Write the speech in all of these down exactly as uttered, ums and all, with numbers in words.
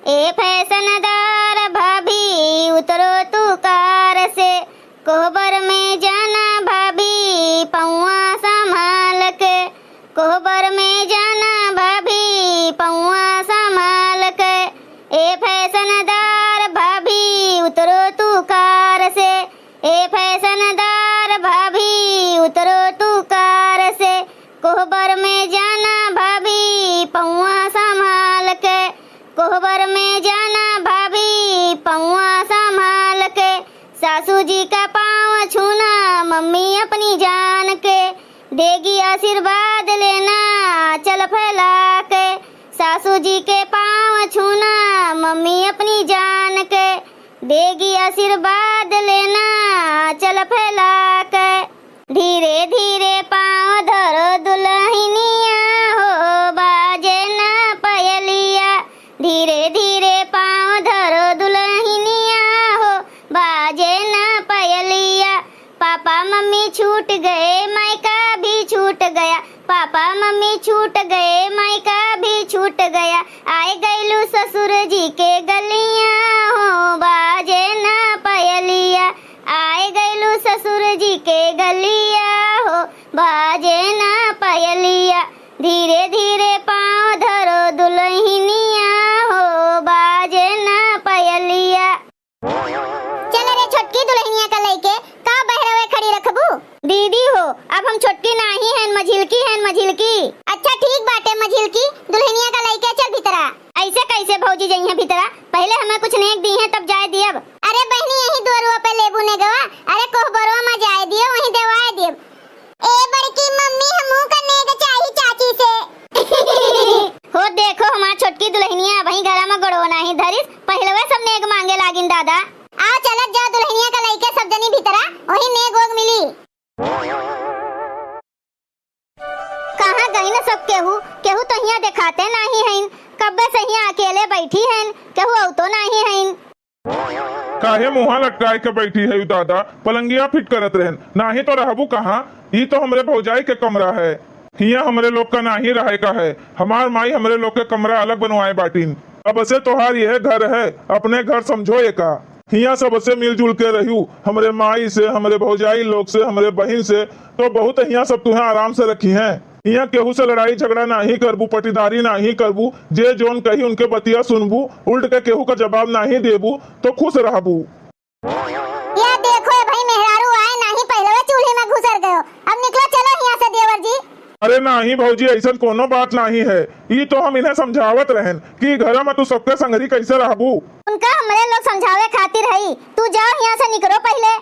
ए फैशनदार भाभी, उतरो तू कार से, कोहबर में जाना भाभी, पौआ संभाल के। कोहबर में जाना भाभी, पौआ संभाल के। ए फैशनदार भाभी, उतरो तू कार से। ए फैशनदार भाभी, उतरो तू कार से। कोहबर में जाना भाभी, पौआ संभाल के। कोहबर में जाना भाभी, पौआ संभाल के। सासू जी का पाँव छूना, मम्मी अपनी जान के। देगी आशीर्वाद लेना, आँचल फैला के। सासू जी के पाँव छूना, मम्मी अपनी जान के। देगी आशीर्वाद लेना, आँचल फैला के। धीरे धीरे पाँव धरो दुलहिनिया हो, बाजे ना पयलिया। धीरे धीरे पाँव धरो दुलहिनिया हो, बाजे ना पयलिया। पापा मम्मी छूट गए, मायका भी छूट गया। पापा मम्मी छूट गए, मायका भी छूट गया। आए गइलू ससुर जी के गलिया हो, बाजे ना पयलिया। आए गइलू ससुर जी के गलिया हो, बाजे ना पयलिया। धीरे धीरे पाँव धरो दुलहिनिया हो, बाजे ना पयलिया। चल रे छोटकी दुलहिनिया का लइके, का बहरवे खड़ी रखबू? दीदी हो, अब हम छोटकी नाही हन, मझिलकी हन, मझिलकी। अच्छा ठीक बाटे मझिलकी, दुलहिनिया का लइके चल भीतरा। ऐसे कैसे भौजी जइहें भीतरा? पहिले हमें कुछ नेग दीहें तब जाए दियब। अरे बहिनी, यही दुअरुआ पे लेबू नेगवा, अरे कोहबरवा मा जाए दियो, वहीं देवाए दियब। ए बड़की मम्मी, हमहू का नेग चाही चाची से। हो देखो हमार छोटकी दुलहिनिया, अबहीं घरा मा गोड़वा नाही धरिस, पहिलवे सब नेग माँगे लागिन दादा। आओ चलत जाओ दुलहिनिया का लइके सब जनी भीतरा, वहीं नेग ओग मिली। कहाँ गइन सब केहू? केहू तो हियाँ देखाते नाही हइन। कब्बे से हियाँ अकेले बैठी हइन, केहू अउतो नाही हइन। काहे मुँहा लटकाए के बैठी हइउ दादा? पलंगिया फिट करत रहेन, नाही तो रहबू कहाँ? ई तो हमरे भौजाई के कमरा है, हियाँ हमरे लोग का नाही रहे का है। हमार माई हमरे लोग के कमरा अलग बनवाए बाटिन। अब से तोहार यह घर है, अपने घर समझो एका। हियाँ सबसे मिलजुल के रहिउ, हमरे माई से, हमरे भौजाई लोग से, हमरे बहिन से, तो बहुत हियाँ सब तुहें आराम से रखिहें। हियाँ केहू से लड़ाई झगड़ा नाही करबू, पटीदारी नाही करबू, जे जौन कही उनके बतिया सुनबू, उल्ट के केहू का जवाब नाही देबू, तो खुश रहबू। या देखो ए भाई, मेहरारू आए नाही, पहिलवे चूल्ही मा घुसर गयो। अब निकलो, चलो हियाँ से देवर जी। अरे नाही भौजी, अइसन कोनो बात नाही है। ई तो हम इन्हें समझावत रहेन कि घरा मा तू सबके संगरी कैसे रहबू। उनका हमरे लोग समझावे खातिर हई, तू जाओ हियाँ से निकरो पहिले।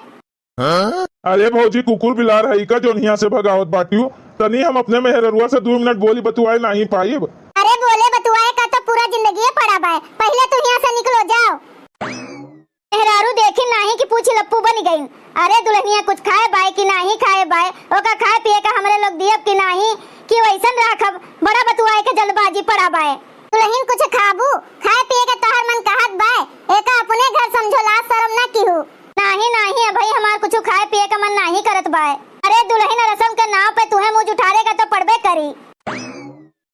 अरे भौजी, कुकुर बिलार हई का जौन हियाँ से भगावत बाटिउ? तनी हम अपने मेहररुआ से दुइ मिनट बोली बतुआए नाही पाइब। अरे बोले बतुआए का तो पूरा जिंदगिये पड़ा बाय, पहिले तू हियाँ से निकलो, जाओ। मेहरारू देखिन नाही कि पूछी लप्पू बनि गइन। अरे दुलहिनिया कुछ खाए बाय कि नाही खाए बाय, ओका खाए पिए का हमरे लोग दियब कि नाही, कि वइसन राखब, बड़ा बतुआए के जल्दबाजी पड़ा बाय। दुलहिन कुछ खाबू? खाए पिए के तोहर मन कहत बाय, एका अपने घर समझो, लाज सरम ना किहू। नाही, नाही, अबही हमार कुछ खाए पिए का मन नाही करत बाय। अरे दुलहिन, रसम के नाव पे तुहें मुँह जुठारे का तो पड़बे करी।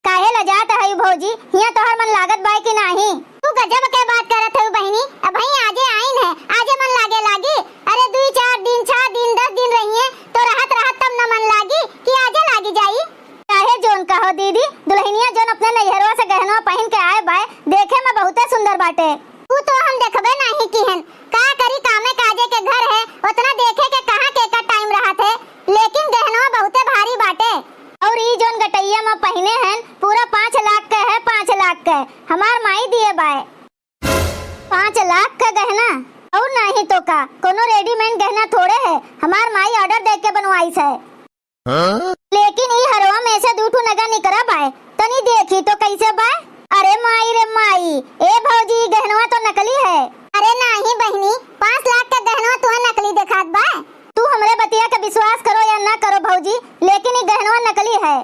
काहे लजात हई भौजी, हियाँ तोहर मन लागत बाय कि नाही? तू गजब के बात करत हऊ बहिनी, अबही आजे आइन है, आजे मन लागे लागी। अरे दुइ चार दिन, छह दिन, दस दिन रहिए तो रहत रहत तब न मन लागी कि आजे लागी जाई। चाहे जौन कहो दीदी, दुलहिनिया जौन अपने नैहरवा से गहनवा पहिन के आए बाय, देखे मा बहुते सुंदर बाटे। ऊ तो हम देखबे नाही किहन, का करी, कामे काजे के घर है, ओतना देखे के कहाँ के का टाइम रहत है, लेकिन गहनवा बहुते भारी बाटे। अउर ई जौन गटइया मा पहिने हन, पूरा पाँच लाख के है, पाँच लाख के। हमार माई दिए बाय। पाँच लाख का गहना? अउर नाही तो का, कोनो रेडीमेड गहना थोड़े है, हमार माई ऑर्डर दे के बनवाइस है। लेकिन ई हरवा में से दू ठू नगा निकरा बाय, तनी देखी तो कैसे बाय। अरे माई रे माई, ए भौजी, ई गहनवा तो नकली है। अरे नाही बहिनी, पाँच लाख का गहनवा तुहे नकली देखात बाय। तू हमरे बतिया के विश्वास करो या ना करो भौजी, लेकिन ई गहनवा नकली है।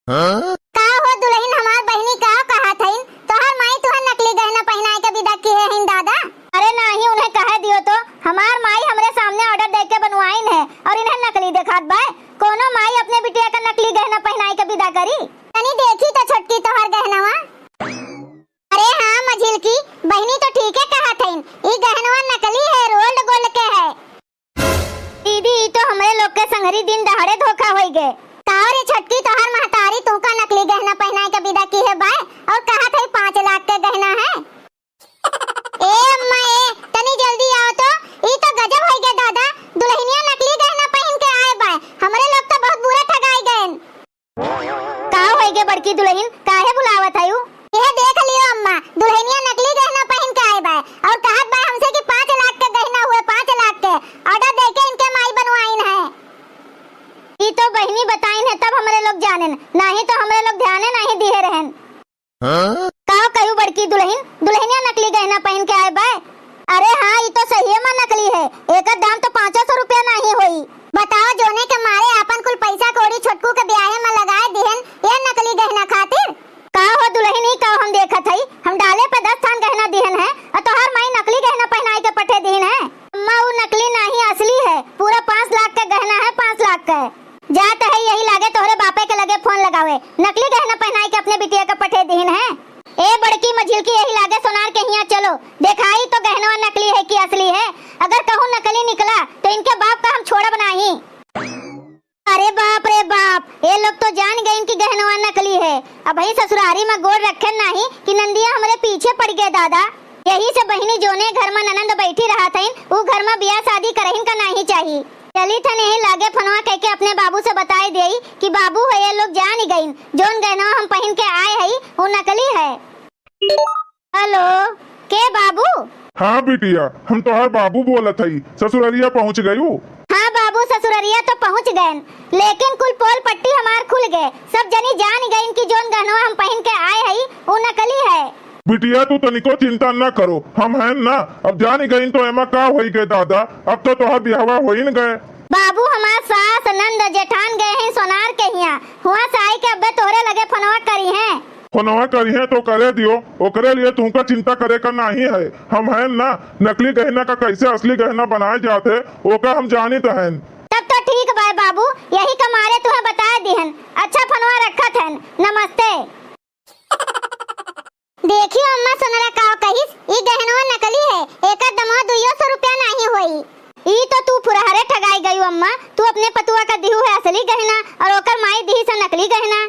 का हो दुलहिन, हमार बहिनी का कहत हइन? तोहार माई तोहार नकली गहना पहिनाए के विदा किहे हइन दादा? अरे नाही, उन्हें कहे दियो तो, हमार माई हमरे सामने ऑर्डर दे के बनवाइन है अउर इन्हें नकली देखात बाय। कोनो माई अपने बिटिया का नकली गहना पहिनाए के विदा करी? तनी देखी तो छोटकी तोहार गहनवा। अरे हाँ मझिलकी, दुल्हनिया नकली गहना पहिन के आए बाय। अरे हाँ, ई तो सहिए मा नकली है, एकर दाम तो पाँचो सौ रुपया नाहीं होई। बताओ, जोने के मारे आपन कुल पैसा कौड़ी छोटकू के ब्याहे मा लगाए दिहन, ये नकली गहना खातिर। का हो दुल्हन, ई का हम देखत हई? हम डाले पे दस थान गहना दिहन है, और तोहार माई नकली गहना पहनाई के पठे दिहन है। अम्मा, ऊ नकली नाहीं, असली है। पूरा पाँच लाख के गहना है, पाँच लाख के। जात है यही लागे तोहरे बापे के लगे फोन लगावे, नकली गहना पहनाई के अपने बिटिया के पठे दिहिन है। ए बड़की मझिलकी, यही लागे सोनार के हियाँ चलो, देखाई तो गहनवा नकली है कि असली है। अगर कहूँ नकली निकला तो इनके बाप का हम छोड़ब नाहीं। अरे बाप रे बाप, ये लोग तो जान गइन कि गहनवा नकली है। अबहीं ससुरारी मा गोड़ रखेन नाहीं कि नंदिया हमरे पीछे पड़ गए दादा। यही से बहिनी, जोने घर मा ननंद बैठी रहत हइन, ऊ घर मा बियाह शादी करहिन का नाहीं चाही। चली थन यही लागे फोनवा कइके अपने बाबू से बताए देई कि बाबू हो, ये लोग जान गइन, जोन गहनवा हम पहिन के आए हई, ऊ नकली है। हेलो, के बाबू? हाँ बिटिया, हम तोहार बाबू बोलत हई। ससुररिया पहुँच गयू? हाँ बाबू, ससुररिया तो पहुँच गएन, लेकिन कुल पोल पट्टी हमार खुल गए। सब जनी जान गइन कि जोन गहनवा हम पहिन के आए हई, ऊ नकली है। बिटिया, तू तनिको चिंता न करो, हम हैं ना। अब जान गइन तो एमा का होई गए दादा, अब तो तोहार बियाहवा होइन गए। बाबू, हमार सास, नंद, जेठान गए हैं सोनार के हियाँ, हुआँ से आई के अब्बे तोहरे लगे फोनवा करिहें। फोनवा करिहें तो करे दियो, ओकरे लिए तुमका चिंता करे का नाहीं है। हम हैं ना, नकली गहना का कैसे असली गहना बनाए जात है, ओका हम जानित हैं। तब तो ठीक बाय बाबू, यही का मारे तुहें बताए दिहन। अच्छा, फोनवा रखत हन, नमस्ते। देखियो अम्मा, सोनरा का कहिस, ई गहनवा नकली है, एकर दमवा दुइयो सौ रुपया नाहीं होई। ई तो तू फुरहरे ठगाई गयू अम्मा, तू अपने पतुआ का दिहू है असली गहना और ओकर माई दिहिस है नकली गहना।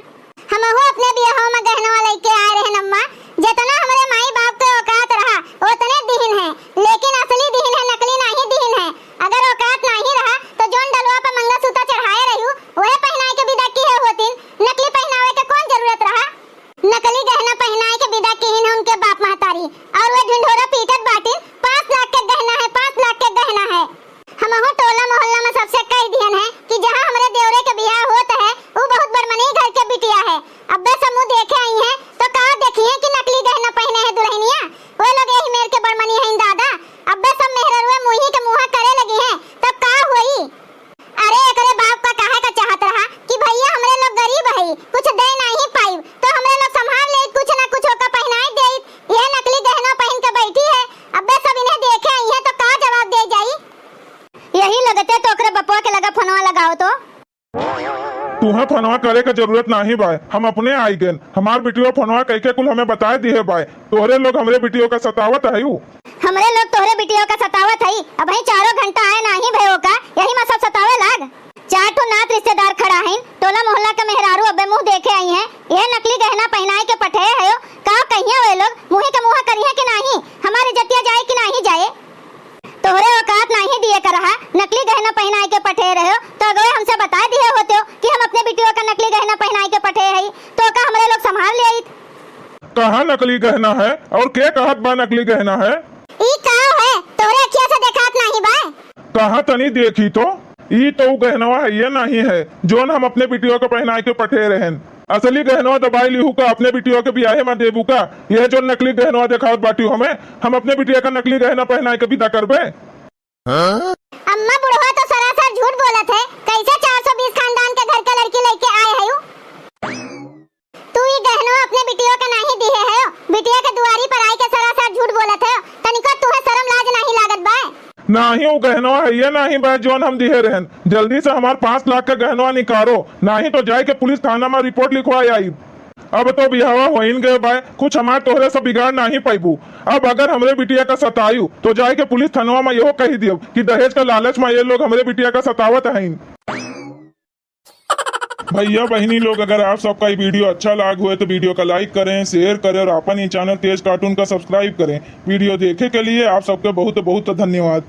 हमहू अपने बियाह मा गहनवा लइके आए रहन अम्मा, जेतना हमरे माई बाप के औकात रहा, ओतने दिहिन है, लेकिन असली दिहिन है, नकली नाहीं दिहिन है। अगर औकात नाहीं रहा, तो जोन डलवा पे मंगलसूत्र चढ़ाए रहू, वहे पहिनाए के विदा किहे होतिन, नकली पहिनावे के कौन जरूरत रहा? नकली गहना पहिनाए के विदा किहिन उनके बाप महतारी, और वे ढिंढोरा पीटत बाटिन, "पाँच लाख के गहना है, पाँच लाख के गहना है।" हमहू टोला मोहल्ला मा सबसे कह दिहन है कि जहाँ हमरे देवरे के बियाह होत है, ऊ बहुत बड़मनी घर के बिटिया है। अब्बे समूह देखे आई है, तो का देखिए कि नकली गहना पहिने है दुल्हनिया। वे लोग यही मेर के बड़मनी हैं दादा। अब्बे सब मेहररुए मुँही के मुँहा करे लगी हैं, तब का होई? अरे, एकरे बाप का कहे का चाहत रहा कि भैया, हमरे लोग गरीब हई, कुछ दे नाहीं पाइब, तो हमरे लोग संभाल लेइत, कुछ ना कुछ ओका पहिनाए देइत। यह नकली गहना पहिन के बैठी है, अब्बे सब इन्हें देखे आई है, तो का जवाब दे जाई? यही लगते तो ओकरे बपवा के लगा फोनवा लगाओ तो। तुहें फोनवा करे के जरूरत नाहीं बाय, हम अपने आई गएन। हमार बिटियो फोनवा कइके कुल हमें बताए दिहे बाय। तोहरे लोग हमरे बिटियो का सतावत हयू। हमरे लोग तोहरे बिटियो का सतावत हई। अबहीं चारो घंटा आए नाहीं भयो का, यही मा सब सतावे लाग। चार ठो नात रिश्तेदार खड़ा हईन, टोला मोहल्ला के मेहरारू अब्बे मुँह देखे आई हैं। यह नकली गहना पहिनाए के पठे हयो, का कहिया वे लोग, मुँही के मुँहा करिहे कि नाहीं, हमार इज्जतिया जाए कि नाहीं जाए? तोहरे औकात नाहीं दिए का रहा, नकली गहना पहिनाए के पठे रहो, तो अगवे हमसे बताए दिहे होते हो कि हम अपने बिटियों का नकली गहना पहिनाए के पठे हई, तो का हमरे लोग संभाल ले आइत? कहाँ नकली गहना है और के कहत बा नकली गहना है? ई का है, तोहरे अखिया से देखात नाहीं बा? कहाँ तनी देखी तो, ई तो उ गहनवा है, ये नाहीं है, जोन हम अपने बिटियों के पहिनाए के पठे रहन। असली गहनवा दबाई लिहू का, अपने बिटिया के बियाहे मा देबू का? यह जो नकली गहनवा देखावत बाटियो हमें, हम अपने बिटिया का नकली गहना पहनाए के विदा करबे? अम्मा, बुढ़वा तो सरासर झूठ बोलत है। कैसे चार सौ बीस खानदान के घर के लड़की लेके आए हयू? तू ई गहनवा अपने बिटिया के नाहीं दिहे हयो, बिटिया के दुआरी पर आई के सरासर झूठ बोलत हयो। तनिको तुहे शरम लाज नाहीं लागत बा? नाहीं, उ गहनवा हइये नाहीं बा, जौन हम दिहे रहन। जल्दी से हमार पाँच लाख के गहनवा निकारो, नाहीं तो जाए के पुलिस थाना मा रिपोर्ट लिखवाए आइब। अब तो बियाहवा होइन गए बा, कुछ हमार तोहरे से बिगाड़ नाहीं पइबू। अब अगर हमरे बिटिया का सतायू, तो जाए के पुलिस थनवा मा यहो कहि दियब कि दहेज का लालच मा ये लोग हमरे बिटिया का सतावत हइन। भइया बहिनी लोग, अगर आप सबका ये वीडियो अच्छा लाग हुए तो वीडियो का like करें, share करें और आपन ये channel तेज cartoon का subscribe करें। वीडियो देखे के लिए आप सबके बहुत बहुत धन्यवाद।